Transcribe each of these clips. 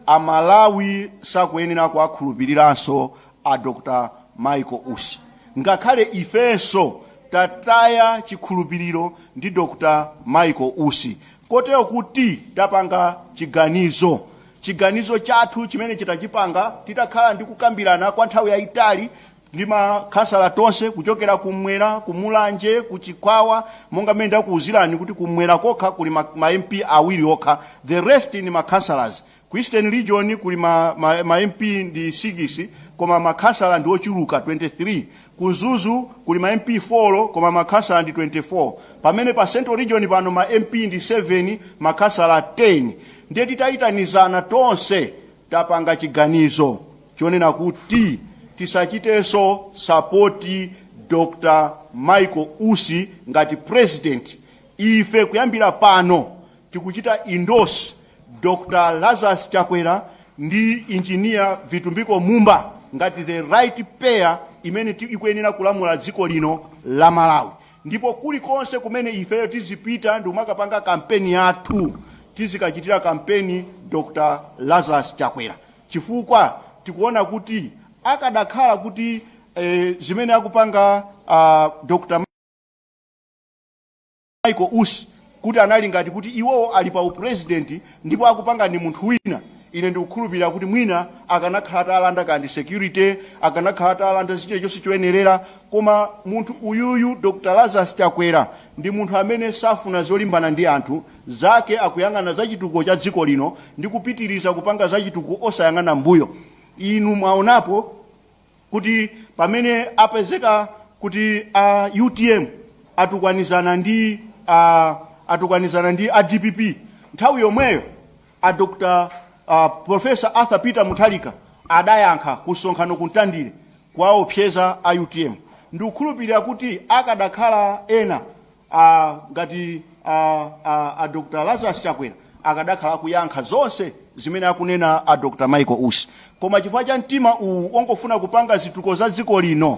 Amalawi sakuyenera kuwakhulupiriranso a Dr Michael Usi. Ngakhale ifenso tataya chikhulupiriro ndi Dr Michael Usi, kotero kuti tapanga chiganizo. Chiganizo chathu chimene tachipanga titakhala ndi kukambirana kwa nthawi yayitali ndi makhansala tonse kuchokera kumwera, kumulanje, kuchikwawa. Monga mmene ndakuwuzirani kuti kumwera kokha kuli ma MP awiri okha, the rest ni ma councillors. Ku Eastern Region kuli ma MP ndi 6, koma makhansala ndi ochuluka, 23. Ku Mzuzu kuli ma MP 4, koma makhansala ndi 24. Pamene pa Central Region pano ma MP ndi 7, makhansala 10. Ndiye titayitanizana tonse, tapanga chiganizo chonena kuti tisachitenso support Dr Michael Usi ngati president. Ife kuyambira pano tikuchita endorse Dr Lazarus Chakwera ndi Engineer Vitumbiko Mumba ngati the right pair imene ikuyenera kulamula dziko lino la Malawi. Ndipo kulikonse kumene ifeyo tizipita ndi kumakapanga kampeni yathu, tizikachitira kampeni Dr Lazarus Chakwera, chifukwa tikuona kuti akadakhala kuti zimene akupanga Dr Michael Usi kuti anali ngati kuti iwowo ali pa upresident ndipo akupanga ndi munthu wina, ine ndikukhulupirira kuti mwina akanakhala atalanda kandi security, akanakhala atalanda chilichonse choyenerera. Koma munthu uyuyu, Dr Lazarus Chakwera, ndi munthu amene safuna zolimbana ndi anthu zake. Akuyang'ana za chitukuko cha dziko lino ndi kupitiriza kupanga za chitukuko osayang'ana mbuyo. Inu mwaonapo kuti pamene apezeka kuti a UTM atukwanizana ndi a DPP, nthawi yomweyo a Dr Professor Arthur Peter Mutharika adayankha ku msonkhano kuntandire kuwaopseza a UTM. Ndikukhulupirira kuti akadakhala ena ngati a Dr Lazarus Chakwera, akadakhala akuyankha zonse zimene akunena a Dr Michael Usi. Koma chifukwa cha mtima uwu ongofuna kupanga zitukuko za dziko lino,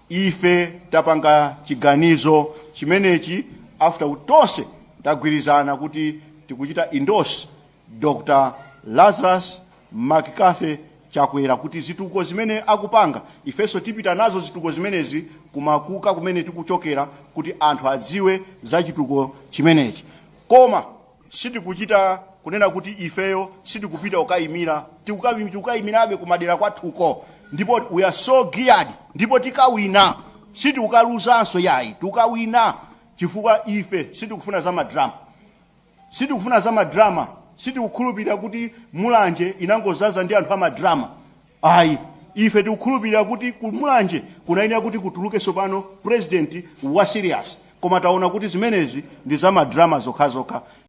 ife tapanga chiganizo chimenechi after tonse tagwirizana kuti tikuchita endorse Dr Lazarus McCarthy Chakwera, kuti zitukuko zimene akupanga, ifenso tipita nazo zitukuko zimenezi kumakuka kumene tikuchokera, kuti anthu adziwe za chitukuko chimenechi. Koma sitikuchita kunena kuti ifeyo sitikupita kukayimira. Tikukayimirabe kumadera kwathuko, ndipo we are so geared, ndipo tikawina. Sitikukaluzanso yayi, tikawina, chifukwa ife sitikufuna za madrama, sitikufuna za madrama. Sitikukhulupirira kuti Mulanje inangozaza ndi anthu amadrama, ayi. Ife tikukhulupirira kuti ku Mulanje kunayenera kuti kutuluke sopano president wa serious, koma taona kuti zimenezi ndi za madrama zokhazokha.